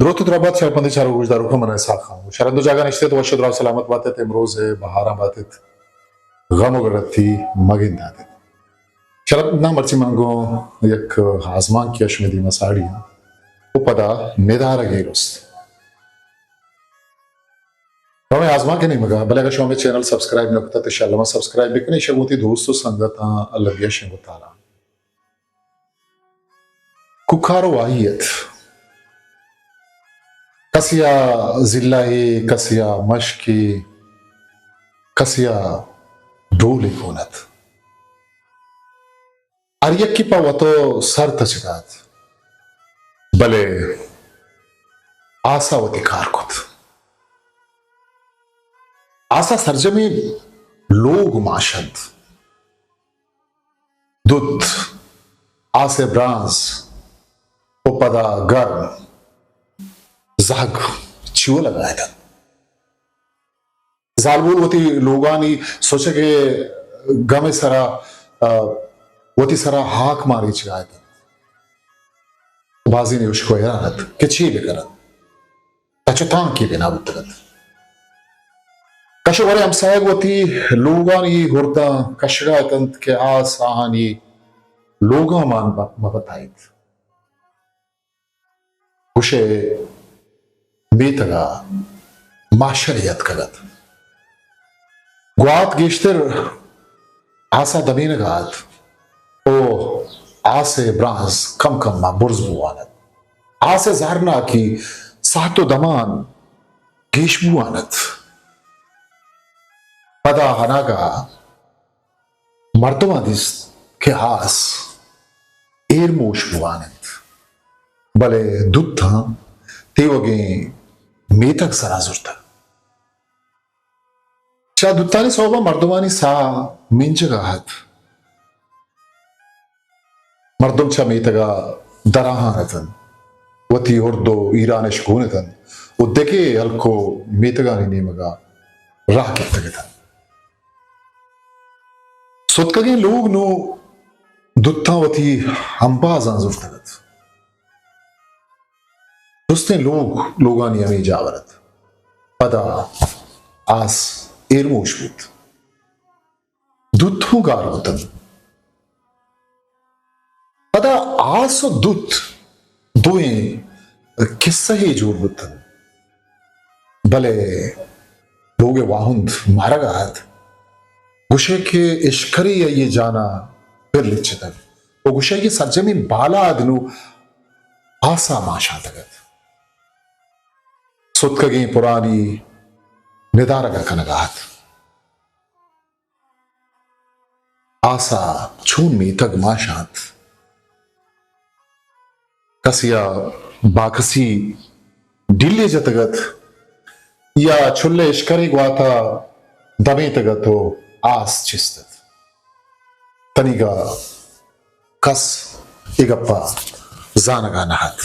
دروت و درابات شرپندیں چاروک گوشداروکاں، من اسحاق خان۔ شرند و جاگہ نشتت، وش و دراہ سلامت باتت، امروز بہاراں باتت، غم و گڑتی مگنداتت۔ شرپ نہ مرچی من گوں یک آزمانکے شمے دیما ساڑی آں و پدا ندارگے رست۔ ہمے آزمانک ء نیمگا، بلے اگر شما ہمے چینل سبسکرائب نہ کتت، انشاءاللہ ما سبسکرائب بکنے، شما وتی دوست و سنگتاں اللہ بیشیں گوں تالان۔ کوکار و واہی ات۔ کسیا زلہے، کسیا مشکے، کسیا ڈولے گون ات۔ ہر یکے پہ وت ء سر تچگ ء ات، بلے آسا وتی کار کت۔ آسا سرجمیں لوگ ماش انت۔ دت، آس ء برانز و پدا گرم زہگ چیولگ ء اتنت۔ زالبول وتی لوگانی سوچگ ء گم ء سرا، آ، وتی سرا ہاک ماریچگ ء اتنت۔ بازینے اشک و حیران ات کہ چے بہ کنت۔ تچ و تانکے بنا بوتگ ات۔ کش و ورے ہمساہگ وتی لوگانی ہرداں کشگ ء اتنت کہ آس آہانی لوگاں مان مہ بتائیت۔ گوشئے میتگ ء ماشرے اتکگ ات۔ گوات گیشتر آس ء دمینگ ء ات و آس ء برانز کم کم ء برز بوان ات۔ آس ء زہرناکی ساہت و دمان گیش بوان ات۔ پدا اناگہ مردماں دیست کہ آس ایرموش بوان انت، بلے دوتاں تیوگیں میتگ سرا زرتگ۔ چہ دوتانی سوبا مردمانی ساہ منجگا ات۔ مردم چہ میتگا دراہان اتنت، وتی ہرد و ایرانش گون اتنت و دگہ ہلک و میتگانی نیمگا راہ گپتگ اتنت۔ ستکگیں لوگ نوں دوتاں وتی ہمبازاں زرتگ ات۔ درستیں لوگ، لوگانی ہمے جاور ات۔ پدا آس ایرموش بوت۔ دوت ہوں گار بوتنت۔ پدا آس و دوت دوئیں کسہے جوڑ بوتنت، بلے لوگ ء واہند مارگ ء ات۔ گوشئے کہ اشکرے آئی ء جان ء پر لچتگ و گوشئے کہ سرجمیں بالاد نوں آس ء ماشاتگ ات۔ ستکگیں پرانی ندارگ ء کنگ ء ات۔ آسا چون میتگ ماشاں ات۔ کسیا باکسی ڈیلے جتگ ات یا چلئے اشکرے گواتا دمیتگ ات و آس چست ات۔ تنیگا کس اے گپا زانگا نہ ات۔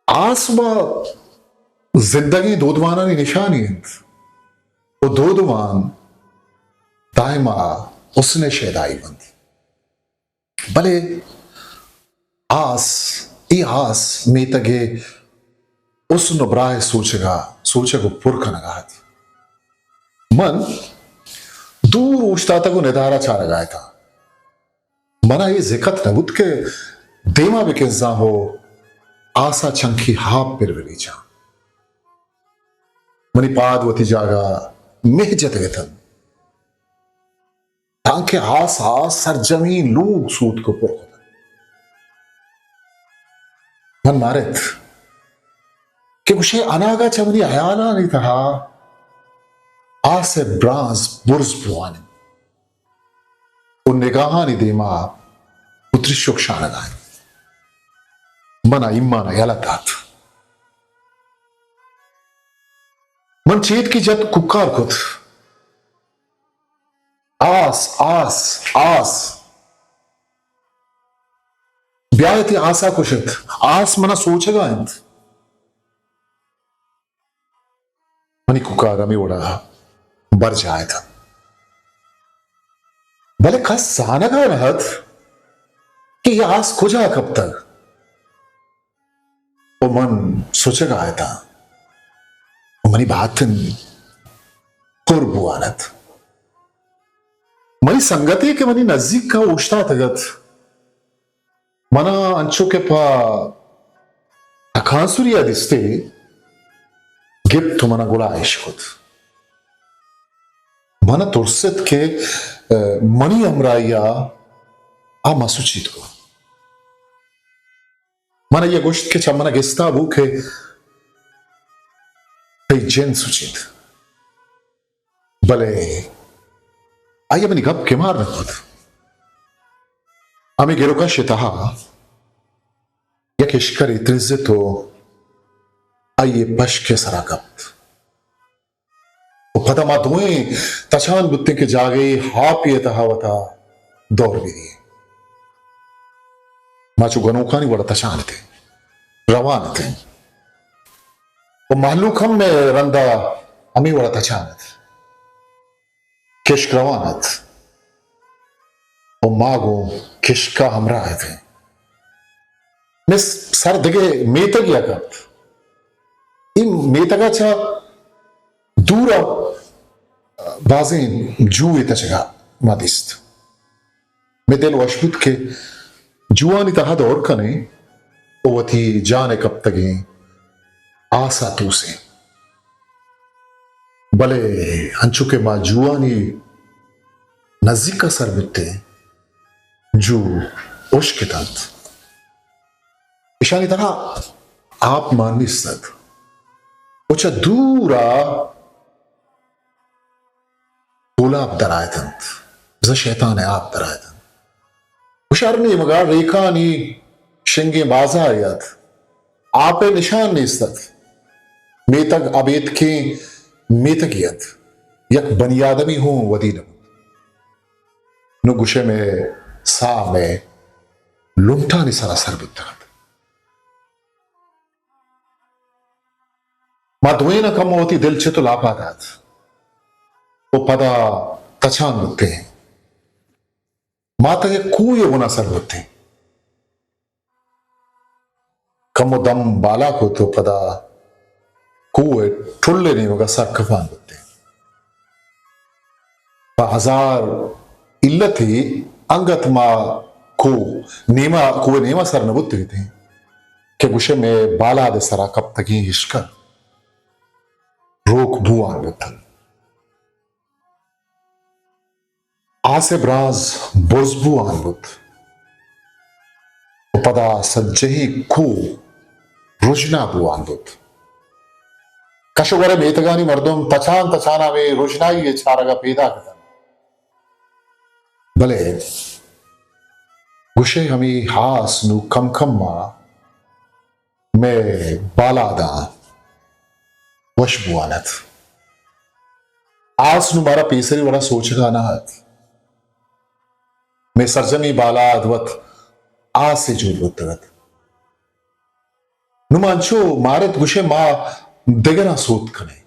آس و زندگیں دودمانانی نشانی انت و دودمان دائما حسن شیدائی بنت۔ بلے آس، اے آس میتگ ء حسن و براہ سوچگا، سوچگ و پر کنگا ات۔ من دور اوشتاتگ و ندارہ چارگا اتاں۔ منا اے زکت نہ بوت کہ دیما بکنزاں و آسا چنکی ہاپ پر بریچاں۔ منی پاد وتی جاگہ مہ جتگ اتنت، تانکہ آسا سرجمیں لوگ سوتک و پر کتنت۔ من مارت کہ گوشے اناگہ چہ منی ہیالانی تہا آس ء برانز برز بوان انت۔ و نگاہانی دیما پتری شکشانگا انت۔ منا ایمان یلہ دات۔ من چیتکی جت کوکار کت۔ آس، آس، آس۔ بیا اتی آسا کشت۔ آس منا سوچگا انت۔ منی کوکار ہمے وڑا برجاہ اتنت۔ بلے کس زانگا نہ ات کہ اے آس کجا کپتگ۔ و من سچگا اتاں و منی باتن پر بوان ات۔ منی سنگتے کہ منی نزیکا اوشتاتگ ات، منا انچو کہ پہ تکانسری ء دیستے گپت و منا گلائیش کت۔ منا ترست کہ، ء، منی ہمراہی ء آ مسوچیت کو۔ من آئی ء گوشت کہ چہ من ء گستا بو کہ تئی جند سچیت۔ بلے آئی ء منی گپ کمار نہ کت۔ ہمے گروکش ء تہا یک اشکرے ترزت و آئی ء پشک ء سرا کپت۔ و پدا ما دوئیں تچان بوتیں کہ جاگہے ہاپے ء تہا وتا دور بدییں۔ ما چو گنوکانی وڑا تچان اتیں، روان اتیں۔ و مہلوک ہم مئے رندا ہمے وڑا تچان ات۔ کشک روان ات و ما گوں کشکا ہمراہ اتیں۔ مس سر دگہ میتگے ء کپت۔ اے میتگ ء چہ دور ء بازیں جوئے تچگ ء ما دیست۔ مئے دل وش بوت کہ جوانی تہا دور کنیں و وتی جان ء کپتگیں آس ء توسیں۔ بلے انچو کہ ما جوانی نزیک ء سر بوتیں، جو ہشک اتنت۔ اشانی تہا آپ مان نیست ات و چہ دور ء گلاب درائتنت، بزاں شیطان ء آپ درائتنت۔ و شہر نیمگا ریکانی شنگیں بازارے ات۔ آپ ء نشان نیست ات۔ میتگ ابیتکیں میتگے ات۔ یک بنی آدمی ہوں ودی نہ بوت۔ نوں گوشئے مئے ساہ مئے لنٹانی سرا سر بوتگ ات۔ ما دوئیناں کمو وتی دل چت و لاپا دات و پدا تچان بوتیں۔ ماتگئے کوہے بنا سر بوتیں۔ کمو دم بالا کت و پدا کوہئے ٹلئے نیمگا سر کپان بوتیں۔ پہ ہزار علتے انگت ما کوہ نیما، کوہ نیما سر نہ بوتگتیں کہ گوشئے مئے بالادئے سرا کپتگیں ہشکر روک بوان بوتنت۔ آسئے برانز برز بوان بوت و پدا سجہیں کوہ رژنا بوان بوت۔ کش و گورئے میتگانی مردم تچان تچانا ہمے رژنائیئے چارگا پیداک اتنت۔ بلے گوشئے ہمے آس نوں کم کما مئے بالاداں وش بوان ات۔ آس نوں مارا پیسری وڑا سوچگا نہ ات۔ مئے سرجمیں بالاد وت آسے جوڑ بوتگ ات۔ نوں ما انچو مارت گوشئے ما دگراں سوت کنیں،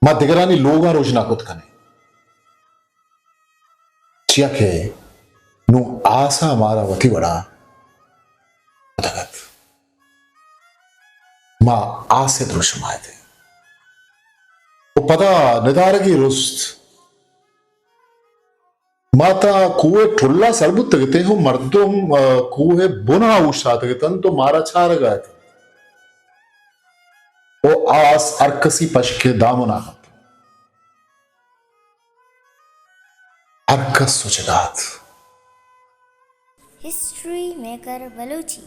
ما دگرانی لوگاں رژنا کت کنیں۔ چیا کہ نوں آسا مارا وتی وڑا کتگ ات۔ ما آسئے دروشما اتیں۔ و پدا ندارگے رست۔ ما تاں کوہئے ٹلا سر بوتگ اتیں و مردم، آ، کوہئے بنا اوشتاتگ اتنت و مارا چارگا اتنت۔ و آس ہرکسی پشکئے دامنا ات۔ ہرکس سچگا ات۔ History maker Balochi.